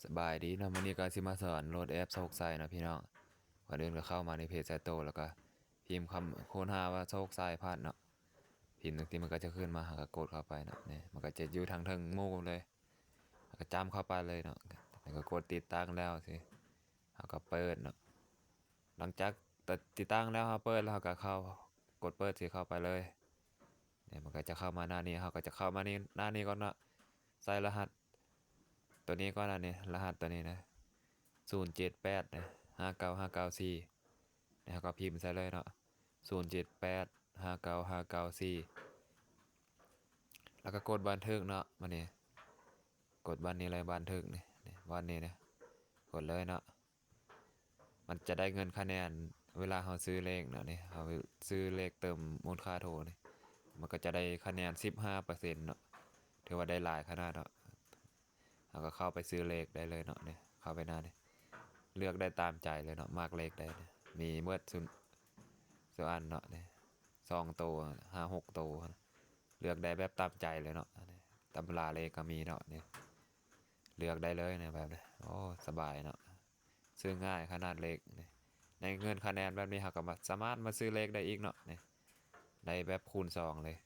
ສະບາຍດີເນາະ, ມື້ນີ້ກໍຊິມາສອນໂຫຼດແອັບໂຊກໄຊເນາະພີ່ນ້ອງ. ກ່ອນອື່ນກໍເຂົ້າມາໃນເພຈໄຊໂຕ ແລ້ວກໍພິມຄຳຄົ້ນຫາວ່າໂຊກໄຊພັດເນາະ, ພິມຈັ່ງຊີ້ມັນກໍຈະຂຶ້ນມາ, ເຮົາກໍກົດເຂົ້າໄປເນາະ. ນີ້ມັນກໍຈະຢູ່ທາງເທິງໝູ່ເລີຍ, ເຮົາກໍຈ້ຳເຂົ້າໄປເລີຍເນາະ, ແລ້ວກໍກົດຕິດຕັ້ງແລ້ວຊີ້ ເຮົາກໍເປີດເນາະ. ຫຼັງຈາກຕິດຕັ້ງແລ້ວ ເຮົາເປີດແລ້ວ ເຮົາກໍເຂົ້າ ກົດເປີດ ຊິເຂົ້າໄປເລີຍ. ນີ້ມັນກໍຈະເຂົ້າມາໜ້ານີ້, ເຮົາກໍຈະເຂົ້າມານີ້ ໜ້ານີ້ກ່ອນເນາະ. ໃສ່ລະຫັດຕົວນີ້ກ່ອນນະ, ນີ້ລະຫັດຕົວນີ້ນະ, ສູນເຈັດແປດນະ ຫ້າເກົ້າຫ້າເກົ້າສີ່. ນີ້ເຮົາກໍພິມໃສ່ເລີຍເນາະ, ສູນເຈັດແປດຫ້າເກົ້າຫ້າເກົ້າສີ່ ແລ້ວກໍກົດບັນທຶກເນາະ. ມານີ້ ກົດບ່ອນນີ້ເລີຍ, ບັນທຶກນີ້ ນີ້ ບ່ອນນີ້ນະ, ກົດເລີຍເນາະ. ມັນຈະໄດ້ເງິນຄະແນນເວລາເຮົາຊື້ເລກເນາະ. ນີ້ ເຮົາຊື້ເລກເຕີມມູນຄ່າໂທນີ້ ມັນກໍຈະໄດ້ຄະແນນສິບຫ້າເປີເຊັນເນາະ, ຖືວ່າໄດ້ຫຼາຍຂະໜາດເນາະ. ເຮົາກໍເຂົ້າໄປຊື້ເລກໄດ້ເລີຍເນາະ. ນີ້ ເຂົ້າໄປໜ້ານີ້ ເລືອກໄດ້ຕາມໃຈເລີຍເນາະ, ມັກເລກໃດນີ້ ມີເໝິດຊຸ ຊຸອັນເນາະ. ນີ້ ສອງໂຕ ຫ້າຫົກໂຕ ເລືອກໄດ້ແບບຕາມໃຈເລີຍເນາະ. ນີ້ ຕຳລາເລກກໍມີເນາະ. ນີ້ ເລືອກໄດ້ເລີຍນະ ແບບນີ້. ໂອ້ ສະບາຍເນາະ, ຊື້ງ່າຍຂະໜາດເລກນີ້. ໃນເງິນຄະແນນແບບນີ້ ເຮົາກໍມາ ສາມາດມາຊື້ເລກໄດ້ອີກເນາະ. ນີ້ ໄດ້ແບບຄູນສອງເລີຍ,